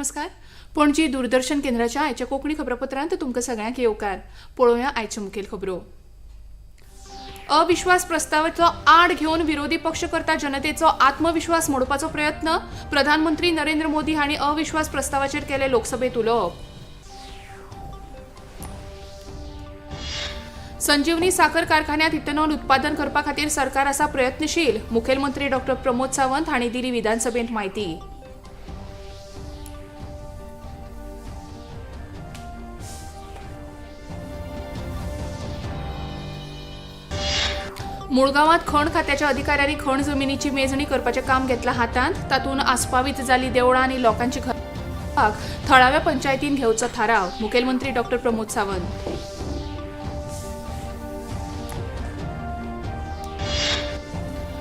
नमस्कार. पणजी दूरदर्शन केंद्राच्या आयच्या कोंकणी खबरापत्रांत तुमकां सगळ्यांक येवकार. पळोवया आयच्यो मुखेल खबरो. अविश्वास प्रस्तावाचो आड घेवन विरोधी पक्ष करता जनतेचो आत्मविश्वास मोडपाचो प्रयत्न. प्रधानमंत्री नरेंद्र मोदी हांणी अविश्वास प्रस्तावाचेर केलें लोकसभेत उलोवप. संजीवनी साखर कारखान्यात इथेनॉल उत्पादन करपा खातीर सरकार आसा प्रयत्नशील. मुखेलमंत्री डॉ प्रमोद सावंत हांणी दिली विधानसभेंत म्हायती. मुळगांवांत खण खात्याच्या अधिकाऱ्यांनी खण जमिनीची मेजणी करपाचें काम घेतलां हातांत. तातूंत आस्पावीत जाली देवळां आनी लोकांची घरां थळाव्या पंचायतीन घेवचो थाराव. मुखेलमंत्री डॉ Pramod Sawant.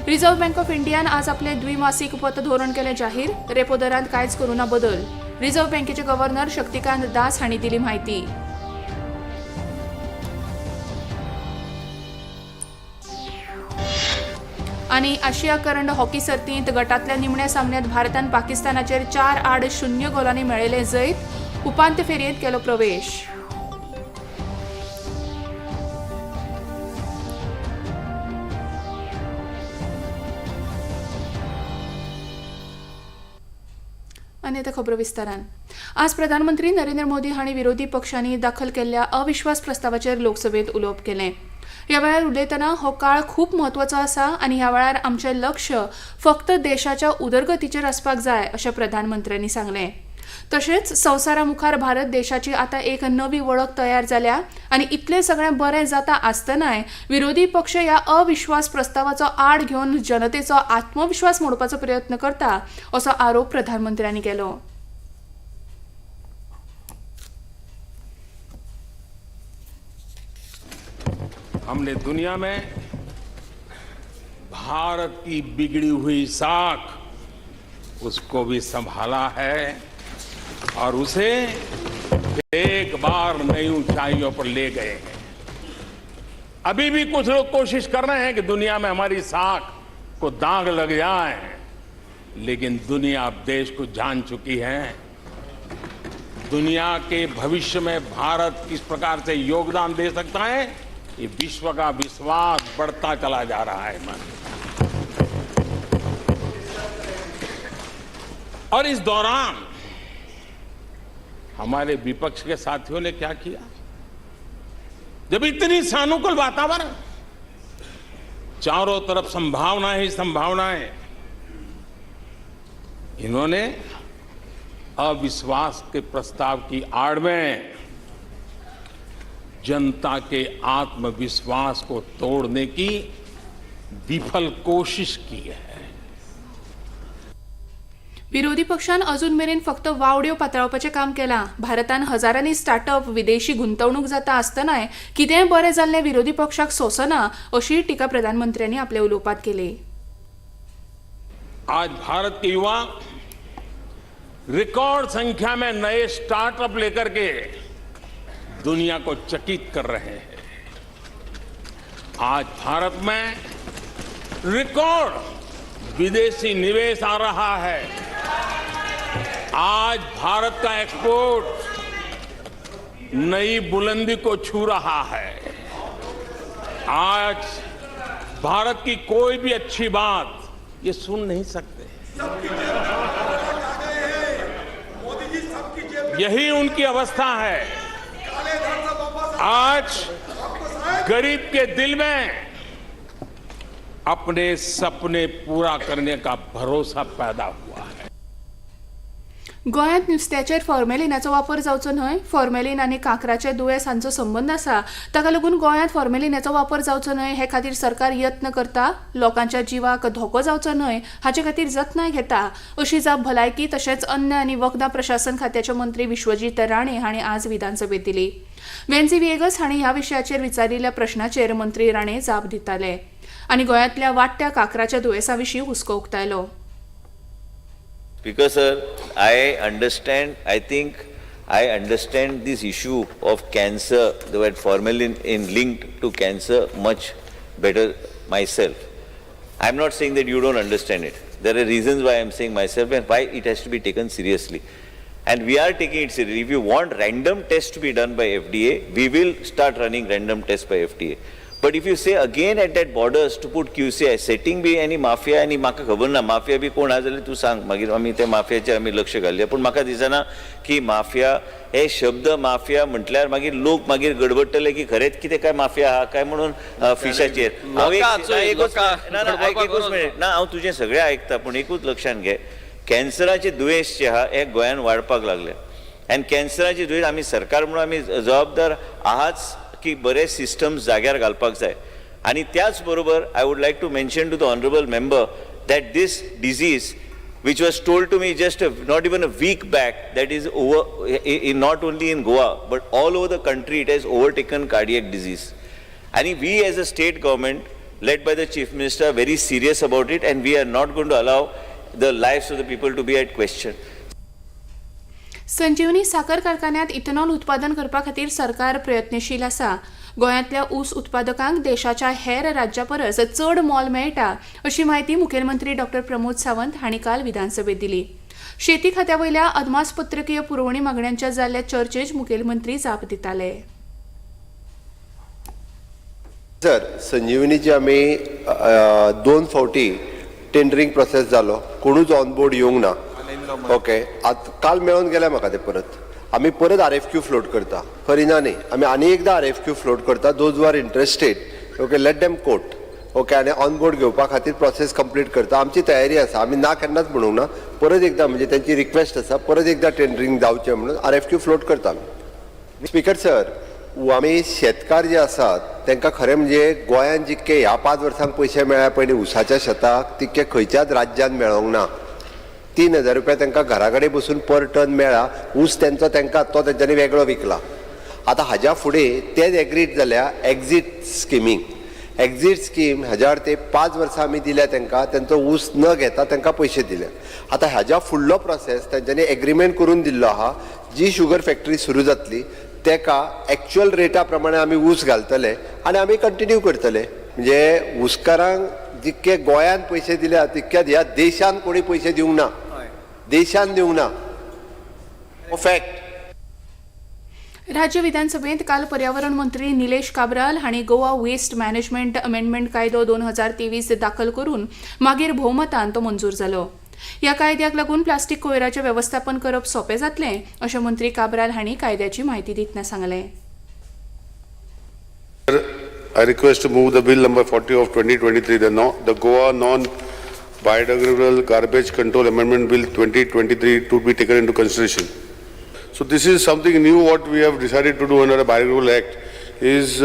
Reserve bank of इंडियान आज आपलें द्विमासीक पतधोरण केलें जाहीर. रेपो दरांत कांयच करूं ना बदल. रिझर्व्ह बँकेचे गव्हर्नर शक्तिकांत दास हांणी दिली म्हायती. आनी आशिया करंड हॉकी सर्तींत गटांतल्या निमण्या सामन्यांत भारतान पाकिस्तानाचेर 4-0 गोलांनी मेळयलें जैत. उपांत्य फेरयेंत केलो प्रवेश. आनी आतां खबरो विस्तारान. आज प्रधानमंत्री नरेंद्र मोदी हांणी विरोधी पक्षांनी दाखल केल्ल्या अविश्वास प्रस्तावाचेर लोकसभेंत उलोवप केलें. ह्या वेळार उलयतना हो काळ खूब म्हत्वाचो आसा आनी ह्या वेळार आमचें लक्ष फक्त देशाच्या उदरगतीचेर आसपाक जाय अशें प्रधानमंत्र्यांनी सांगलें. तशेंच संवसारा मुखार भारत देशाची आतां एक नवी वळख तयार जाल्या आनी इतलें सगळें बरें जाता आसतनाय विरोधी पक्ष ह्या अविश्वास प्रस्तावाचो आड घेवन जनतेचो आत्मविश्वास मोडपाचो प्रयत्न करता असो आरोप प्रधानमंत्र्यांनी केलो. हमने दुनिया में भारत की बिगड़ी हुई साख उसको भी संभाला है और उसे एक बार नई ऊंचाइयों पर ले गए हैं. अभी भी कुछ लोग कोशिश कर रहे हैं कि दुनिया में हमारी साख को दाग लग जाए, लेकिन दुनिया अब देश को जान चुकी है. दुनिया के भविष्य में भारत किस प्रकार से योगदान दे सकता है, ये विश्व का विश्वास बढ़ता चला जा रहा है मन. और इस दौरान हमारे विपक्ष के साथियों ने क्या किया? जब इतनी सानुकूल वातावरण, चारों तरफ संभावनाएं ही संभावनाएं, इन्होंने अविश्वास के प्रस्ताव की आड़ में जनता के आत्मविश्वास को तोड़ने की विफल कोशिश की है. विरोधी पक्षान अजून मेरेन फक्त वावड्यो पातळावपाचें काम केलां. भारतान हजारांनी स्टार्टअप विदेशी गुंतवणूक जाता आसतनाय कितेंय बरें जाल्लें विरोधी पक्षाक सोंसना अशी टिका प्रधानमंत्र्यांनी आपल्या उलोवपांत केली. आज भारत के युवा रिकॉर्ड संख्या में नए स्टार्टअप लेकर के दुनिया को चकित कर रहे हैं. आज भारत में रिकॉर्ड विदेशी निवेश आ रहा है. आज भारत का एक्सपोर्ट नई बुलंदी को छू रहा है. आज भारत की कोई भी अच्छी बात ये सुन नहीं सकते. यही उनकी अवस्था है. आज गरीब के दिल में अपने सपने पूरा करने का भरोसा पैदा हुआ है. गोंयांत नुस्त्याचेर फॉर्मेलिनाचो वापर जावचो न्हय. फॉर्मेलिन आनी कांक्राचे दुयेंस हांचो संबंद आसा. ताका लागून गोंयांत फॉर्मेलिनाचो वापर जावचो न्हय हे खातीर सरकार यत्न करता. लोकांच्या जिवाक धोको जावचो न्हय हाचे खातीर जतनाय घेता अशी जाप भलायकी तशेंच अन्न आनी वखदां प्रशासन खात्याचे मंत्री विश्वजीत राणे हांणी आज विधानसभेत दिली. वेन्झी व्हिएगस हांणी ह्या विशयाचेर विचारिल्ल्या प्रश्नाचेर मंत्री राणे जाप दिताले आनी गोंयांतल्या वाडट्या कांक्राच्या दुयेंसा विशीं हुस्को उक्तायलो. Speaker sir, I understand, I think I understand this issue of cancer, the word formalin in linked to cancer much better myself. I'm not saying that you don't understand it. There are reasons why I'm saying myself and why it has to be taken seriously. And we are taking it seriously. If you want random test to be done by FDA, we will start running random test by FDA. But if you say again at that borders to put QCI setting बी आनी mafia, आनी म्हाका खबर ना mafia बी कोण आहा जाल्यार तूं सांग, मागीर आमी ते माफियाचेर आमी लक्ष घालया. पूण म्हाका दिसना की माफिया हे शब्द, माफिया म्हटल्यार मागीर लोक मागीर गडबडटले की खरेंच कितें काय माफिया आहा काय म्हणून फिशाचेर. हांव एक लोकां चोय, एकूच लोकां ना ना, आयक, गडबडपाक एकूच गरज मिनिट ना, हांव तुजें सगळें आयकता, पूण एकूच लक्षांत घे, कॅन्सराचे दुयेंस जे आहा हे गोंयान वाडपाक लागले आनी कॅन्सराचे दुयेंस आमी सरकार म्हणून आमी जबाबदार आहाच की बरे सिस्टम्स जाग्यार घालपाक जाय. आनी त्याच बरोबर I would like to mention to the honourable member that this disease, which was told to me just not even a week back, that is over in not only in Goa but all over the country, it has overtaken cardiac disease. And we as a state government led by the Chief Minister are very serious about it, and we are not going to allow the lives of the people to be at question. संजीवनी साकर कारखान्यात ethanol उत्पादन करपा खातीर सरकार प्रयत्नशील आसा. गोंयांतल्या ऊस उत्पादकांक देशाच्या हेर राज्या परस चड मोल मेळटा अशी म्हायती मुखेलमंत्री डॉ प्रमोद सावंत हांणी काल विधानसभेत दिली. शेती खात्या वयल्या अदमासपत्रकीय पुरवणी मागण्यांच्या जाल्ल्या चर्चेत मुखेलमंत्री जाप दिताले. सर, संजीवनीची आमी दोन फावटी टेंडरींग प्रोसेस जालो, कोणूच ऑन बोर्ड येवंक ना. ओके, आतां काल मेळोन गेले म्हाका ते. परत आमी परत आरएफक्यू फ्लोट करता. करिना न्ही, आमी आनी एकदां आरएफक्यू फ्लोट करता. Those are interested, okay, let them quote, okay. आनी ऑन बोर्ड घेवपा खातीर प्रोसेस कंप्लीट करता. आमची तयारी आसा. आमी ना केन्नाच म्हणूंक ना. परत एकदां, म्हणजे तेंची रिक्वेस्ट आसा, परत एकदां टेंडरींग जावचें म्हणून आरएफक्यू फ्लोट करता आमी. स्पीकर सर, आमी शेतकार जे आसात तांकां खरें म्हणजे गोंयांत जितके ह्या 5 वर्सांक पयशे मेळ्ळ्या पयलीं ऊसाच्या शेताक, तितके खंयच्याच राज्यान मेळोंक ना. 3000 रुपया तांकां घरा कडेन बसून पर टन मेळ्ळा. ऊस तेंचो तांकां, तो तेंच्यांनी वेगळो विकला. आतां हाज्या फुडें तेच एग्रीड जाल्या एक्झीट स्किमींक. एक्झीट स्कीम हाज्यार ते 5 वर्सां आमी दिल्या तांकां, तेंचो ऊस न घेता तांकां पयशे दिले. आतां हाज्या फुडलो प्रोसेस तेंच्यांनी एग्रीमेंट करून दिल्लो आहा, जी शुगर फॅक्टरी सुरू जातली तेका एक्च्युअल रेटा प्रमाणे आमी ऊस घालतले आनी आमी कंटिन्यू करतले. म्हणजे ऊसकारांक जितके गोंयान पयशे दिल्या तितक्यात ह्या देशान कोणी पयशे दिवंक ना, देशान दिवंक ना, हो फॅक्ट. राज्य विधानसभेत काल पर्यावरण मंत्री निलेश काब्राल हांणी गोवा वेस्ट मॅनेजमेंट अमेंडमेंट कायदो 2023 दाखल करून मागीर भोवमतान तो मंजूर जालो. ह्या कायद्याक लागून प्लास्टीक कोयराचें वेवस्थापन करप सोंपें जातलें अशें मंत्री काब्राल हांणी कायद्याची म्हायती दितना सांगलें. I request to move the bill number 40 of 2023, the, no, the Goa Non-Biodegradable Garbage Control Amendment Bill 2023 to be taken into consideration. So this is something new what we have decided to do under the Biodegradable Act is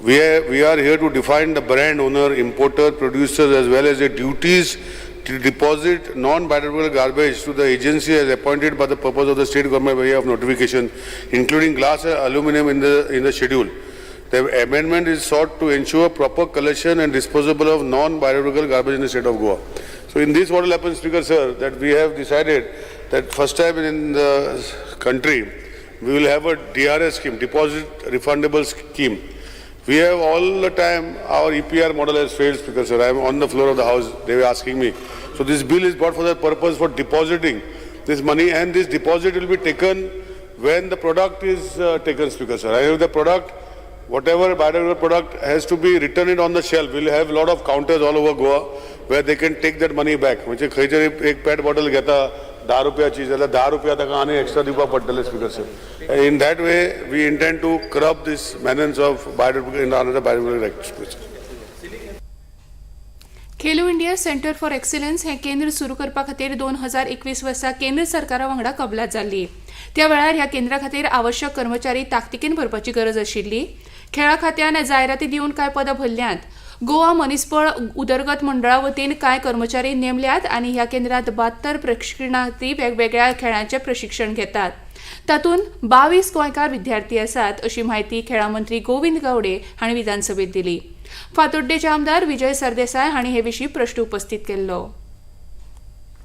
we are here to define the brand owner, importer, producers as well as the duties to deposit non-biodegradable garbage to the agency as appointed by the purpose of the state government by way of notification, including glass and aluminum in the schedule. The amendment is sought to ensure proper collection and disposal of non-biodegradable garbage in the state of Goa. So in this, what will happen, Speaker sir, that we have decided that first time in the country, we will have a DRS scheme, deposit refundable scheme. We have all the time, our EPR model has failed, Speaker sir. I am on the floor of the house, they were asking me. So this bill is brought for that purpose, for depositing this money, and this deposit will be taken when the product is taken, Speaker sir. I have the product, whatever biodegradable product has to be returned it on the shelf. We'll have lot of counters all over Goa where they can take that money back. म्हणजे खंय तरी एक पेट bottle घेता 10 रुपयाची जाल्यार 10 रुपया ताका आनी एक्स्ट्रा दिवपाक पडटले, Speaker sir. In that way we intend to curb this menace of biodegradable in another Biodegradable Act. Khelo India centre for excellence हें केंद्र सुरू करपा खातीर 2021 वर्सा केंद्र सरकारा वांगडा कबलात जाल्ली. त्या वेळार ह्या केंद्रा खातीर आवश्यक कर्मचारी ताकतिकेन भरपाची गरज आशिल्ली. खेळा खात्यान जायराती दिवन कांय पदां भरल्यांत. गोवा मनीसबळ उदरगत मंडळा वतीन कांय कर्मचारी नेमल्यात आनी ह्या केंद्रात 72 प्रशिक्षणार्थी वेगवेगळ्या खेळांचें प्रशिक्षण घेतात. तातूंत 22 गोंयकार विद्यार्थी आसात अशी म्हायती खेळां मंत्री गोविंद गावडे हांणी विधानसभेत दिली. फातोड्डेचे आमदार विजय सरदेसाय हांणी हे विशीं प्रश्न उपस्थित केल्लो.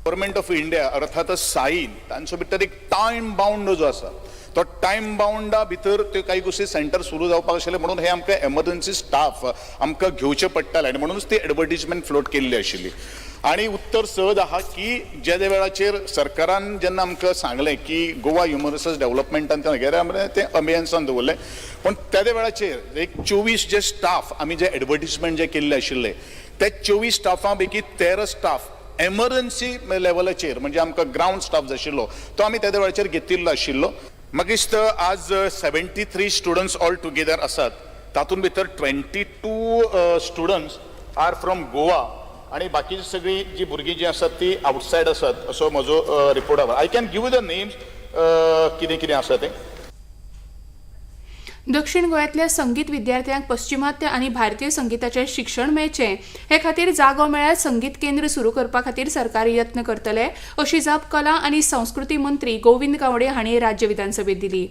गव्हर्मेंट ऑफ इंडिया अर्थातच साईन तांचो भितर एक टायम बाउंड जो आसा, तो टायम बाउंडा भितर त्यो काही गोश्टी सेंटर सुरू जावपाक आशिल्लें, म्हणून हे आमकां एमर्जन्सी स्टाफ आमकां घेवचें पडटालें आनी म्हणूनच ती एडवर्टीजमेंट फ्लोट केल्ली आशिल्ली. आनी उत्तर सहज आहा की जे वेळाचेर सरकारान जेन्ना आमकां सांगलें की गोवा ह्युमन रिसोर्स डेवलपमेंटान तें अबेयन्सान दवरलें, पूण त्या वेळाचेर एक 24 जे स्टाफ आमी जे एडवर्टीजमेंट जे केल्ले आशिल्ले ते 24 स्टाफां पैकी 13 स्टाफ एमर्जन्सी लेवलाचेर म्हणजे आमकां ग्रावंड स्टाफ जाय आशिल्लो तो आमी त्या वेळाचेर घेतिल्लो आशिल्लो. म्हाका दिसता आज 73 स्टुडंट्स ऑल टुगेदर आसात, तातूंत भितर 22 स्टुडंट्स are from Goa आनी बाकीची सगळीं जी भुरगीं जी आसात ती आवटसायड आसात असो म्हजो रिपोर्ट आसा. I can give you the names कितें कितें आसा तें. दक्षिण गोंयांतल्या संगीत विद्यार्थ्यांक पश्चिमात्य आनी भारतीय संगीताचें शिक्षण मेळचें हे खातीर जागो मेळ्यार संगीत केंद्र सुरू करपा खातीर सरकार यत्न करतले अशी जाप कला आनी संस्कृती मंत्री गोविंद गावडे हांणी राज्य विधानसभेत दिली.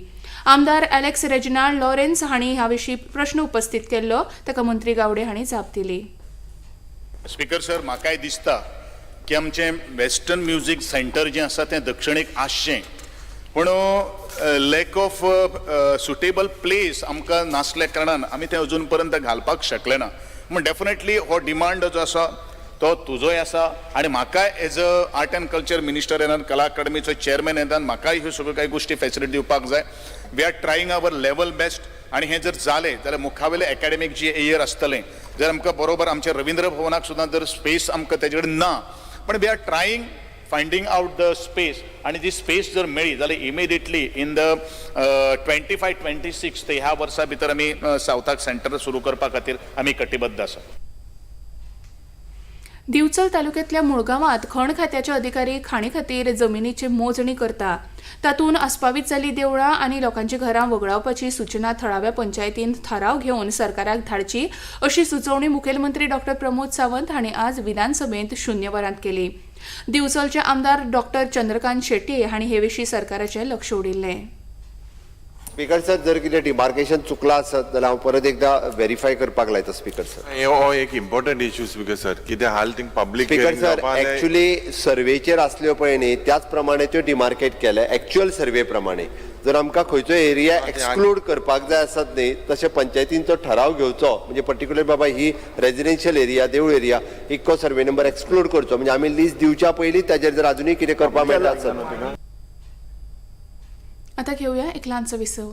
आमदार एलेक्स रेजिनाल्ड लॉरेन्स हांणी ह्या विशीं प्रश्न उपस्थित केल्लो, ताका मंत्री गावडे हांणी जाप दिली. स्पीकर सर, म्हाकाय दिसता की आमचें वेस्टर्न म्युजीक सेंटर जें आसा तें दक्षिणेक आसचें, पूण लॅक ऑफ सुटेबल प्लेस आमकां नासल्या कारणान आमी तें अजून पर्यंत घालपाक शकले ना. पूण डेफिनेटली हो डिमांड जो आसा तो तुजोय आसा आनी म्हाकाय as a art and culture minister येनान, कला अकादमीचो चेअरमॅन येनान म्हाकाय ह्यो सगळ्यो कांय गोश्टी फेसिलिटी दिवपाक जाय. We are trying our level best आनी हें जर जालें जाल्यार मुखावेलें एकाडेमीक जी इयर आसतलें जर आमकां बरोबर आमच्या रविंद्र भवनाक सुद्दां जर स्पेस आमकां तेजे कडेन ना, पण we are trying finding out the space आनी ती स्पेस जर मेळ्ळी जाल्यार इमिडिएटली इन the 25-26 ते ह्या वर्सा भितर आमी सावथाक सेंटर सुरू करपा खातीर आमी कटिबद्ध आसा. दिवचल तालुक्यांतल्या मुळगांवांत खण खात्याचे अधिकारी खाणी खातीर जमिनीची मोजणी करता, तातूंत आस्पावीत जाल्ली देवळां आनी लोकांची घरां वगडावपाची सूचना थळाव्या पंचायतीन थाराव घेवन सरकाराक धाडची अशी सुचोवणी मुखेलमंत्री डॉ प्रमोद सावंत हांणी आज विधानसभेंत शून्य वरांत केली. दिवचलचे आमदार डॉ चंद्रकांत शेट्ये हांणी हे विशीं सरकाराचें लक्ष ओडिल्लें. स्पीकर सर, जर कितें डिमार्केशन चुकलां आसत जाल्यार हांव परत एकदां वेरीफाय करपाक लायता स्पीकर सर. हो एक इम्पॉर्टंट इश्यू स्पीकर सर, कितें हाल thing public speaker sir, actually सर्वेचेर आसल्यो पळय न्ही त्याच प्रमाणे त्यो डिमार्केट केले एक्चुअल सर्वे प्रमाणे. जर आमकां खंयचो एरिया एक्सक्लूड करपाक जाय आसत न्ही तशें पंचायतींचो ठराव घेवचो, म्हणजे पर्टिक्युलर बाबा ही रेजिडेन्शियल एरिया, देवूळ एरिया, इतको सर्वे नंबर एक्सक्लूड करचो, म्हणजे आमी लिस्ट दिवच्या पयलीं ताजेर जर अजुनूय कितें करपाक मेळटा आसत. आता घेऊया एक ल्हानसो विसव.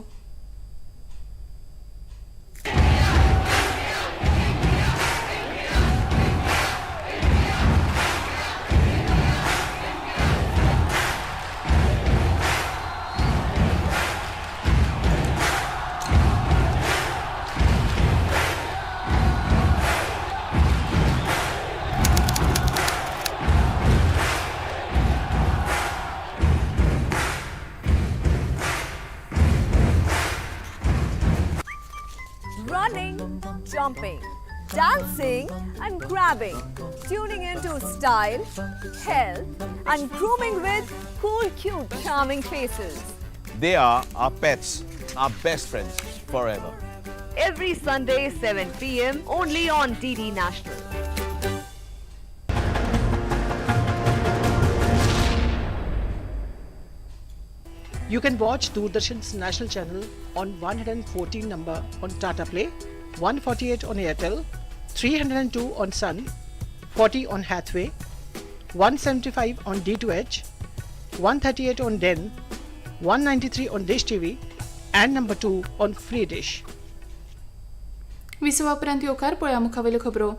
Running, jumping, dancing and grabbing, tuning into style, health and grooming with cool, cute, charming faces. They are our pets, our best friends forever. Every Sunday, 7 p.m. only on DD National. You can watch Doordarshan's national channel on 114 number on Tata Play, 148 on Airtel, 302 on Sun, 40 on Hathway, 175 on D2H, 138 on Den, 193 on Dish TV and number 2 on Free Dish. विसवा उपरांत येवकार पळया मुखावेल्यो खबरो.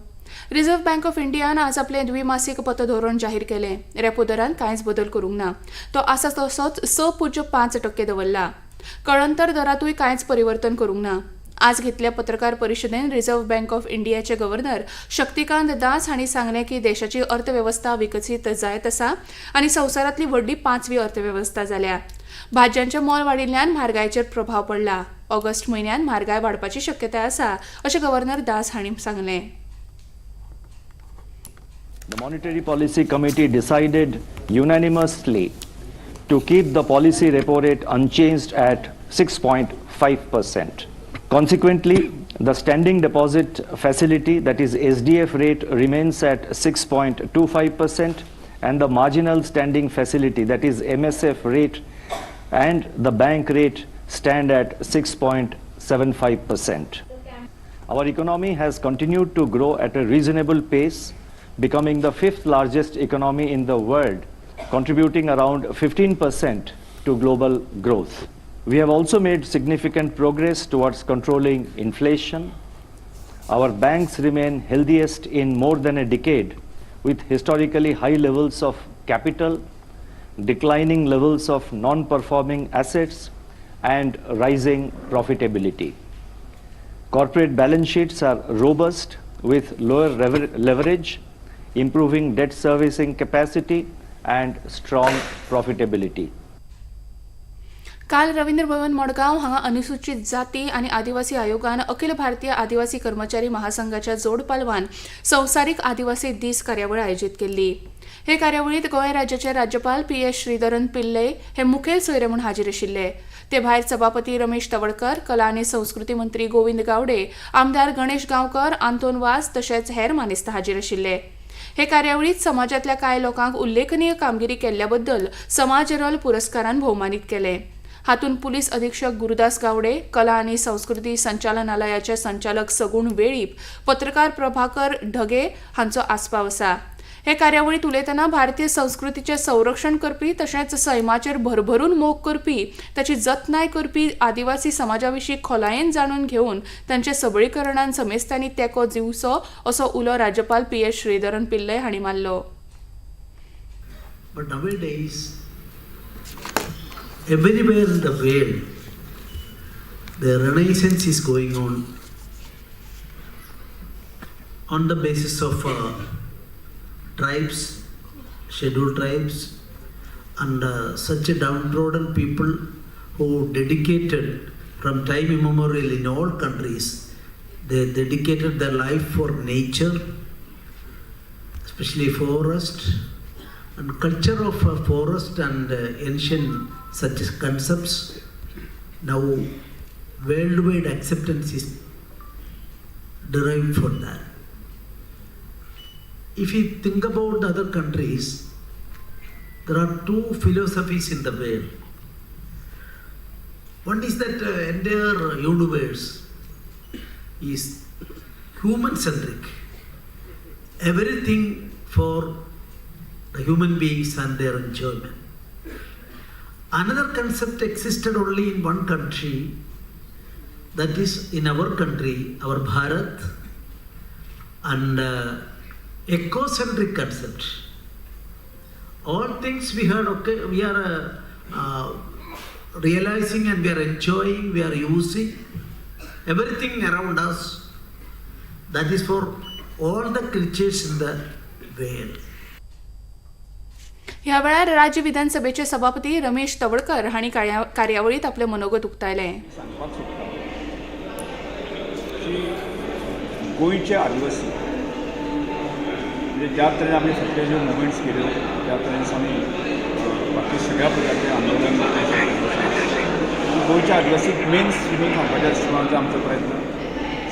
Reserve bank of इंडियान आज आपलें द्विमासीक पतधोरण जाहीर केलें. रेपो दरांत कांयच बदल करूंक ना, तो आसा तसोच 6.5% दवरला. कळंतर दरांतूय कांयच परिवर्तन करूंक ना. आज घेतल्या पत्रकार परिशदेन रिझर्व्ह बँक ऑफ इंडियाचे गव्हर्नर शक्तिकांत दास हांणी सांगलें की देशाची अर्थवेवस्था विकसीत जायत आसा आनी संवसारांतली व्हडली 5वी अर्थवेवस्था जाल्या. भाजयांचें मोल वाडिल्ल्यान म्हारगायेचेर प्रभाव पडला. ऑगस्ट म्हयन्यांत म्हारगाय वाडपाची शक्यताय आसा अशें गव्हर्नर दास हांणी सांगलें. The Monetary Policy Committee decided unanimously to keep the policy repo rate unchanged at 6.5%. Consequently, the standing deposit facility, that is SDF rate, remains at 6.25% and the marginal standing facility, that is MSF rate, and the bank rate stand at 6.75%. Our economy has continued to grow at a reasonable pace becoming the fifth largest economy in the world, contributing around 15% to global growth. We have also made significant progress towards controlling inflation. Our banks remain healthiest in more than a decade, with historically high levels of capital, declining levels of non-performing assets, and rising profitability. Corporate balance sheets are robust with lower leverage, improving debt servicing capacity, and strong profitability. काल रवींद्र भवन मडगांव हांगा अनुसूचित जाती आनी आदिवासी आयोगान अखिल भारतीय आदिवासी कर्मचारी महासंघाच्या जोडपालवान संवसारीक आदिवासी दीस कार्यावळ आयोजीत केल्ली. हे कार्यावळींत गोंय राज्याचे राज्यपाल पी एस श्रीधरन पिल्ले हे मुखेल सोयरे म्हूण हाजीर आशिल्ले. ते भायर सभापती रमेश तवडकर, कला आनी संस्कृती मंत्री गोविंद गावडे, आमदार गणेश गांवकर, आंतोन वास तशेंच हेर मानेस्त हाजीर आशिल्ले. हे कार्यावळींत समाजांतल्या कांय लोकांक उल्लेखनीय कामगिरी केल्ल्या बद्दल समाज रल पुरस्कारान भोवमानीत केले. हातूंत पुलीस अधीक्षक गुरुदास गावडे, कला आनी संस्कृती संचालनालयाचे संचालक सगुण वेळीप, पत्रकार प्रभाकर ढगे हांचो आस्पाव आसा. हे कार्यावळींत उलयतना भारतीय संस्कृतीचें संरक्षण करपी तशेंच सैमाचेर भरभरून मोग करपी, ताची जतनाय करपी आदिवासी समाजा विशीं खोलायेन जाणून घेवन तांच्या सबळीकरणान समेस्तांनी तेंको दिवचो असो उलो राज्यपाल पी एस श्रीधरन पिल्लय हांणी मारलो. But nowadays, everywhere in the world, the renaissance is going on the basis of tribes, scheduled tribes, and such a downtrodden people who dedicated from time immemorial in all countries, they dedicated their life for nature, especially forest, and culture of forest and ancient such concepts. Now worldwide acceptance is derived from that. If you think about the other countries, there are two philosophies in the world. One is that entire universe is human centric, everything for the human beings and their enjoyment. Another concept existed only in one country, that is in our country, our Bharat, and ecocentric concept. All things we heard, okay, we are realizing and we are enjoying, we are using everything around us. That is for all the creatures in the world. ह्या वेळार राज्य विधानसभेचे सभापती रमेश तवडकर हांणी कार्यावळींत आपलें मनोगत उक्तायलें. सांगपाक सोदता की गोंयचे आदिवासी म्हणजे ज्या तरेन आमी सगळे ज्यो मुवमेंट्स केल्यो, त्या तरेन आमी बाकी सगळ्या प्रकारचे आंदोलन, गोंयच्या आदिवासी मेन स्ट्रिमींग हाडपाच्या दृश्टिकोनाचो आमचो प्रयत्न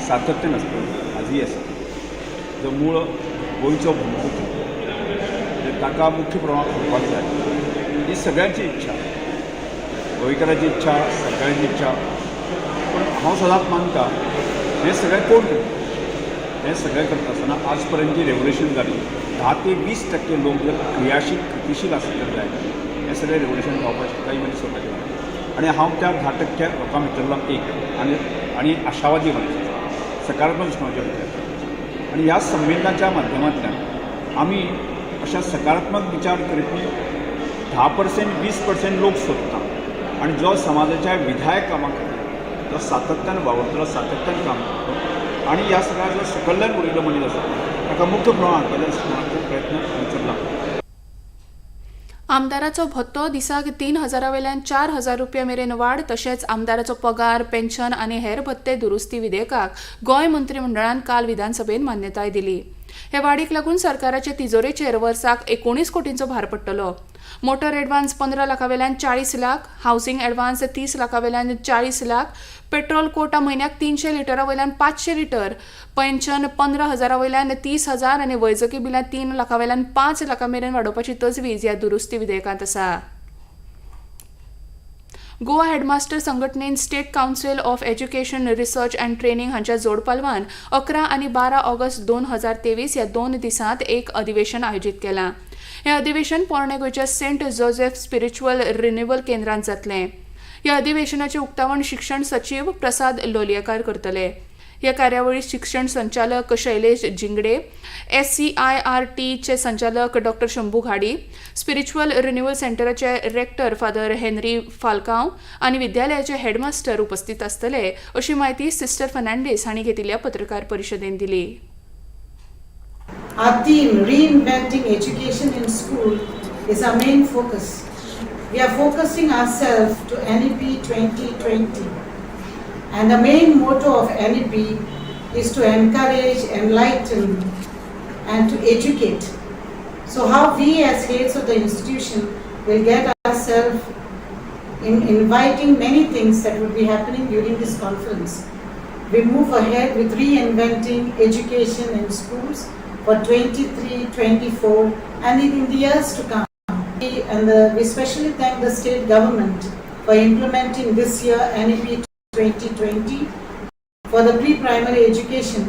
सातत्यान आसता, आजूय आसा. जो मूळ गोंयचो भूमिपुत्र म्हणजे ताका मुख्य प्रवाहात हाडपाक जाय ही सगळ्यांची इच्छा, गोंयकारांची इच्छा, सगळ्यांची इच्छा. पूण हांव सदांच मानता, हें सगळें कोण करता? हें सगळें करता आसतना आज पर्यंत जी रेवोल्युशन जाली, 10 ते 20% लोक जर क्रियाशील, कृतीशील आसत तर जायत हें सगळें रेवोल्युशन जावपाक शकता, ही म्हजी स्वताची मत. आनी हांव त्या 10% लोकां भितरलो एक आनी आशावादी मनीस आसा, सकारात्मक दृश्टिकोनाचे विचार करता. आनी ह्या संमेलनाच्या माध्यमांतल्यान आमी अशा सकारात्मक विचार करपी 10%, 20% लोक सोदता आनी जो समाजाच्या विधायक कामां खातीर जो सातत्यान वावुरतलो, सातत्यान काम करतलो आनी ह्या सगळ्या जो सकल्ल्यान उरिल्लो मनीस आसा ताका मुख्य प्रवाहात हाडपाच्या दृश्टिकोनाचो प्रयत्न आमी चल्ला. आमदाराचो भत्तो दिसाक 3000 वयल्यान 4000 रुपया मेरेन वाड, तशेंच आमदाराचो पगार, पेन्शन आनी हेर भत्ते दुरुस्ती विधेयकाक गोंय मंत्रीमंडळान काल विधानसभेत मान्यताय दिली. हे वाडीक लागून सरकाराचे तिजोरेचेर वर्साक 19 कोटींचो भार पडटलो. मोटर एडवान्स 15 लाखावेल्यान 40 लाख, हावसिंग एडवान्स 30 लाखावेल्यान 40 लाख, पेट्रोल कोटा म्हयन्याक 300 लिटरा वयल्यान 500 लिटर, पेन्शन 15 हजारा वयल्यान 30,000 आनी वैजकी बिलां 3 लाखावेल्यान 5 लाखां मेरेन वाडोवपाची तजवीज ह्या दुरुस्ती विधेयकांत आसा. गोवा हेडमास्टर संघटनेन State Council of Education Research and Training हांच्या जोडपालवान 11 आनी 12 ऑगस्ट 2023 ह्या 2 दिसांत एक अधिवेशन आयोजीत केलां. हें अधिवेशन पोरणे गोंयच्या सेंट जोसेफ स्पिरिच्युअल रिन्युअल केंद्रांत जातलें. ह्या अधिवेशनाचें उक्तावण शिक्षण सचीव प्रसाद लोलयेकार करतले. ह्या कार्यावळीत शिक्षण संचालक शैलेश जिंगडे, एससीआयआरटीचे संचालक doctor Shambhu Ghadi, spiritual renewal सेंटराचे रेक्टर फादर हेनरी फाल्कांव आनी विद्यालयाचे हेडमास्टर उपस्थित आसतले, अशी म्हायती सिस्टर फर्नांडीस हांणी घेतिल्ल्या पत्रकार परिशदेंत दिली. Our theme, Reinventing Education in School, is our main focus. We are focusing ourselves to NEP 2020. And the main motto of NEP is to encourage, enlighten, and to educate. So how we as heads of the institution will get ourselves in inviting many things that would be happening during this conference. We move ahead with reinventing education in schools for 23, 24, and in the years to come. We especially thank the state government for implementing this year NEP 2020 for the pre-primary education,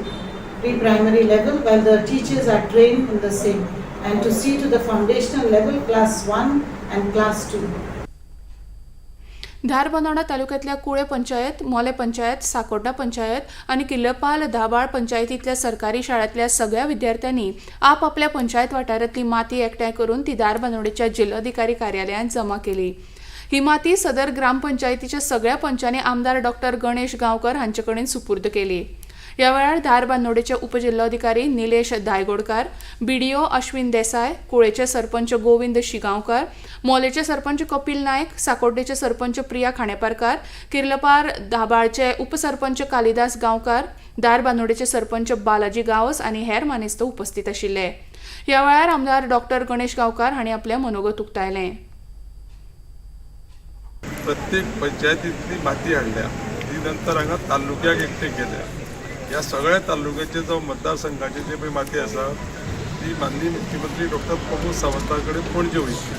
pre-primary level, while the teachers are trained in the same, and to see to the foundational level, class 1 and class 2. Dharbandora तालुक्यातल्या कुळे पंचायत, मोले पंचायत, साकोड्डा पंचायत आनी किल्लपाल दाबाळ पंचायतींतल्या सरकारी शाळांतल्या सगळ्या विद्यार्थ्यांनी आपापल्या पंचायत वाठारांतली माती एकठांय करून ती धारबांदोडेच्या जिल्लोधिकारी कार्यालयांत जमा केली. ही माती सदर ग्रामपंचायतीच्या सगळ्या पंचांनी आमदार डॉक्टर गणेश गांवकर हांचे कडेन सुपूर्द केली. ह्या वेळार धारबांदोडेचे उपजिल्लोधिकारी निलेश दायगोडकार, बीडीओ अश्विन देसाय, कुळेचे सरपंच गोविंद शिगांवकर, मोलेचे सरपंच कपिल नायक, साकोड्डेचे सरपंच प्रिया खांडेपारकार, किर्लपार दाबाळचे उपसरपंच कालिदास गांवकार, धारबांदोडेचे सरपंच बालाजी गांवस आनी हेर मानेस्त उपस्थित आशिल्ले. ह्या वेळार आमदार डॉक्टर गणेश गांवकार हांणी आपलें मनोगत उक्तायलें. प्रत्येक पंचायतींतली माती हाडल्या, ती नंतर हांगा तालुक्याक एकठांय केल्या. ह्या सगळ्या तालुक्याचे जावं मतदारसंघाची जी पळय माती आसा, ती माननीय मुख्यमंत्री डॉक्टर प्रमोद सावंता कडेन पणजे वयतली.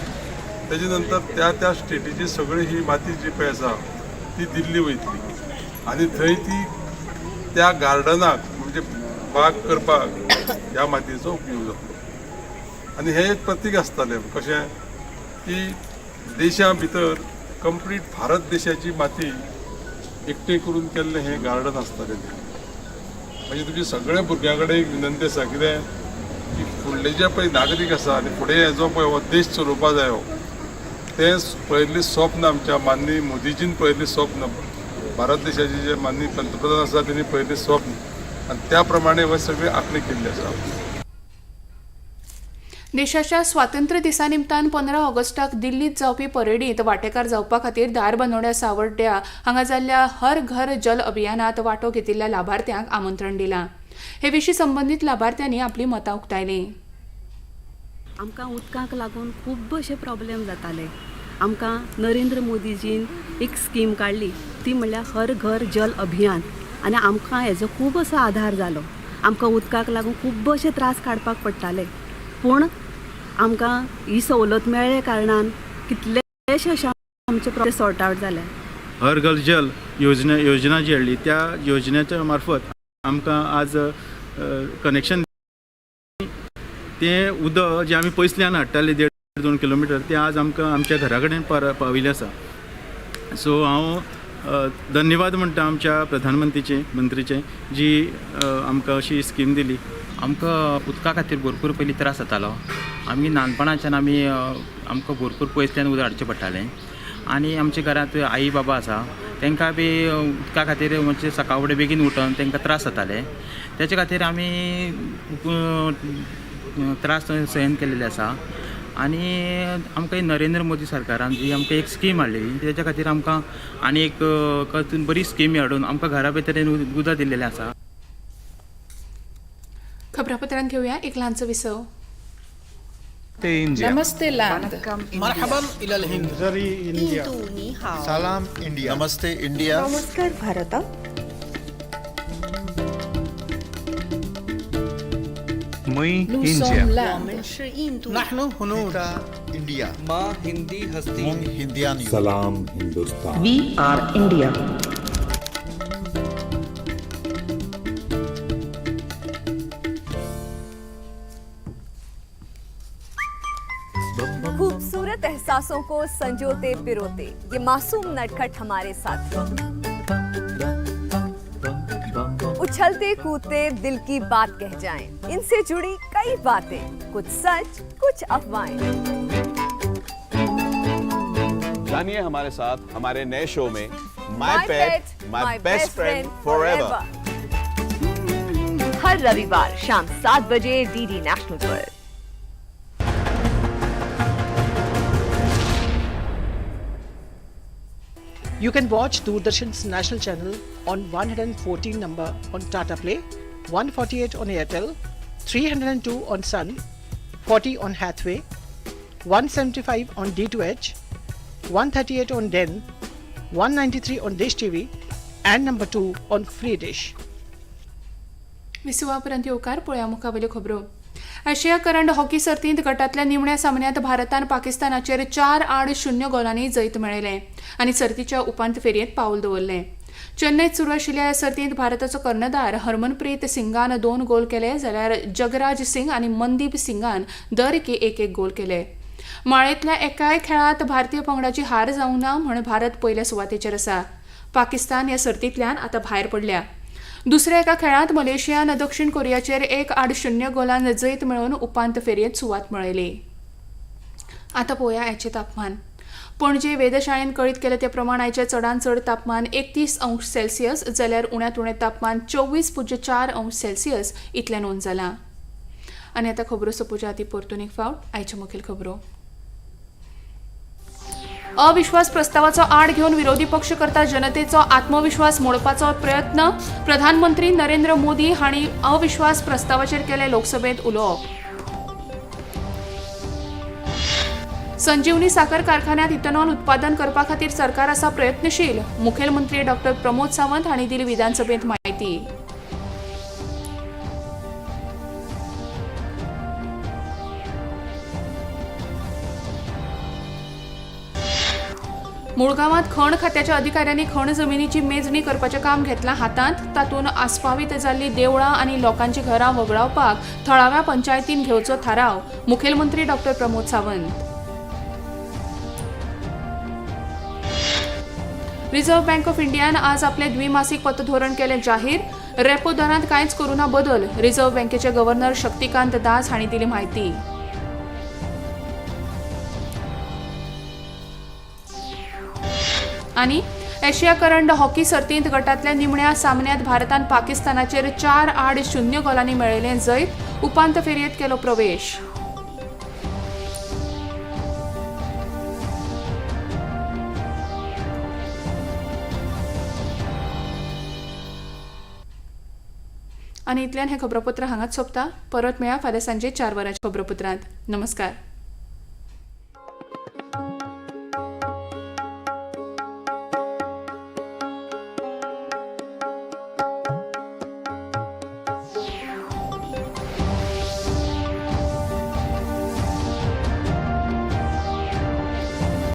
तेजे नंतर त्या त्या स्टेटीची सगळी ही माती जी पळय आसा ती दिल्ली वयतली आनी थंय ती त्या गार्डनाक, म्हणजे बाग करपाक ह्या मातयेचो उपयोग जातलो. आनी हें एक प्रतीक आसतालें, कशें की देशा भितर कंप्लीट भारत देशाची माती एकठांय करून केल्लें हें गार्डन आसतालें तें. म्हणजे तुमच्या सगळ्या भुरग्यां कडेन एक विनंती आसा, कितें की फुडले जे पळय नागरीक आसा आनी फुडें जो पळय हो देश चलोवपा जायो, तें पळयल्लें स्वप्न, आमच्या माननीय मोदीजीन पळयल्लें स्वप्न, भारत देशाचे जे माननीय पंतप्रधान आसा तेणी पळयल्लें स्वप्न आनी त्या प्रमाणे हे सगळी आंखणी केल्ली आसा. देशाच्या स्वातंत्र्य दिसा निमतान 15 ऑगस्टाक दिल्लीत जावपी परेडींत वांटेकार जावपा खातीर धारबांदोड्या सावर्ड्या हांगा जाल्ल्या हर घर जल अभियानात वांटो घेतिल्ल्या लाभार्थ्यांक आमंत्रण दिलां. हे विशीं संबंदीत लाभार्थ्यांनी आपली मतां उक्तायलीं. आमकां उदकाक लागून खूब अशे प्रॉब्लेम जाताले. आमकां नरेंद्र मोदीजीन एक स्कीम काडली, ती म्हणल्यार हर घर जल अभियान आनी आमकां हेजो खूब असो आधार जालो. आमकां उदकाक लागून खूब अशे त्रास काडपाक पडटाले, पूण आमकां ही सवलत मेळ्ळे कारणान कितलेशे अशे आमचे प्रॉब्लेम सॉर्ट आवट जाले. हर घर जल योजना योजना जी हाडली, त्या योजनेच्या मार्फत आमकां आज कनेक्शन, तें उदक जें आमी पयसल्यान हाडटाले 1.5-2 किलोमिटर, तें आज आमकां आमच्या घरा कडेन पाविल्लें आसा. सो हांव धन्यवाद म्हणटा आमच्या प्रधानमंत्रीचे मंत्रीचे, जी आमकां अशी स्कीम दिली. आमकां उदका खातीर भरपूर पयलीं त्रास जातालो. आमी ल्हानपणाच्यान आमी आमकां भरपूर पयसल्यान उदक हाडचें पडटालें आनी आमच्या घरांत आई बाबा आसा, तांकां बी उदका खातीर मातशें सकाळ फुडें बेगीन उठोन तांकां त्रास जाताले. तेच्या खातीर आमी त्रास सहन केल्ले आसा. आनी आमकां नरेंद्र मोदी सरकारान जी आमकां एक स्कीम हाडलेली, तेच्या खातीर आमकां आनी एक बरी स्कीम हाडून आमकां घरा भितर उदक दिल्लेलें आसा. खबरापत्रांत घेवया एक ल्हानसो विसव. नमस्ते लँड. مرحبا إلى الهند. सलाम इंडिया. नमस्ते इंडिया. नमस्कार भारत. मै लुसोम लँड. نحن هنود. इंडिया. माँ हिंदी हस्ती. हिंदियानी. सलाम हिंदुस्तान. We are India. खूबसूरत एहसासों को संजोते पिरोते ये मासूम नटखट हमारे साथ, उछलते कूदते दिल की बात कह जाएं। इनसे जुड़ी कई बातें, कुछ सच कुछ अफवाहें। जानिए हमारे साथ हमारे नए शो में my pet my best friend forever. हर रविवार शाम 7 बजे DD national per. You can watch Doordarshan's national channel on 114 number on Tata Play, 148 on Airtel, 302 on Sun, 40 on Hathway, 175 on D2H, 138 on Den, 193 on Dish TV, and number 2 on Free Dish. विसवा उपरांत येवकार. पळया मुखावेल्यो खबरो. आशिया करंड hockey सर्तींत गटांतल्या निमण्या सामन्यांत भारतान पाकिस्तानाचेर 4-0 गोलांनी जैत मेळयलें आनी सर्तीच्या उपांत फेरयेंत पावल दवरलें. चेन्नयत सुरू आशिल्ल्या ह्या सर्तींत भारताचो कर्णधार हरमनप्रीत सिंगान 2 गोल केले, जाल्यार जगराज सिंग आनी मनदीप सिंगान दर एकी 1-1 गोल केले. माळेंतल्या एकाय खेळांत भारतीय पंगडाची हार जावंक ना म्हूण भारत पयल्या सुवातेचेर आसा. पाकिस्तान ह्या सर्तींतल्यान आतां भायर पडल्या. दुसऱ्या एका खेळांत मलेशियान दक्षिण कोरियाचेर 1-0 गोलान जैत मेळोवन उपांत फेरयेंत सुवात मेळयली. आतां पळोवया आयचें तापमान. पणजे वेधशाळेन कळीत केलें ते प्रमाण आयचें चडांत चड तापमान 31 अंश सेल्सियस जाल्यार उण्यांत उणें तापमान 24.4 अंश सेल्सियस इतलें नोंद जालां. आनी आतां खबरो सोंपोवच्या आदीं परतून एक फावट आयच्यो मुखेल खबरो. अविश्वास प्रस्तावाचो आड घेवन विरोधी पक्ष करता जनतेचो आत्मविश्वास मोडपाचो प्रयत्न. प्रधानमंत्री नरेंद्र मोदी हांणी अविश्वास प्रस्तावाचेर केलें लोकसभेंत उलोवप. संजीवनी साखर कारखान्यांत इथेनॉल उत्पादन करपा खातीर सरकार आसा प्रयत्नशील. मुखेलमंत्री डॉ प्रमोद सावंत हांणी दिली विधानसभेंत म्हायती. मुळगांवांत खण खात्याच्या अधिकाऱ्यांनी खण जमिनीची मेजणी करपाचें काम घेतलां हातांत. तातूंत आस्पावीत जाल्लीं देवळां आनी लोकांचीं घरां वगडावपाक थळाव्या पंचायतीन घेवचो थाराव. मुखेलमंत्री डॉ Pramod Sawant. Reserve bank of इंडियान आज आपलें द्विमासिक पतधोरण केलें जाहीर. रेपो दरांत कांयच करूना बदल. रिझर्व्ह बँकेचे गव्हर्नर शक्तिकांत दास हांणी दिली म्हायती. आनी एशिया करंड हॉकी सर्तींत गटांतल्या निमण्या सामन्यांत भारतान पाकिस्तानाचेर 4-0 गोलांनी मेळयलें जैत. उपांत फेरयेंत केलो प्रवेश. आनी इतल्यान हें खबरापत्र हांगाच सोंपता. परत मेळया फाल्यां सांजे 4 वरांच्या खबरापत्रांत. नमस्कार.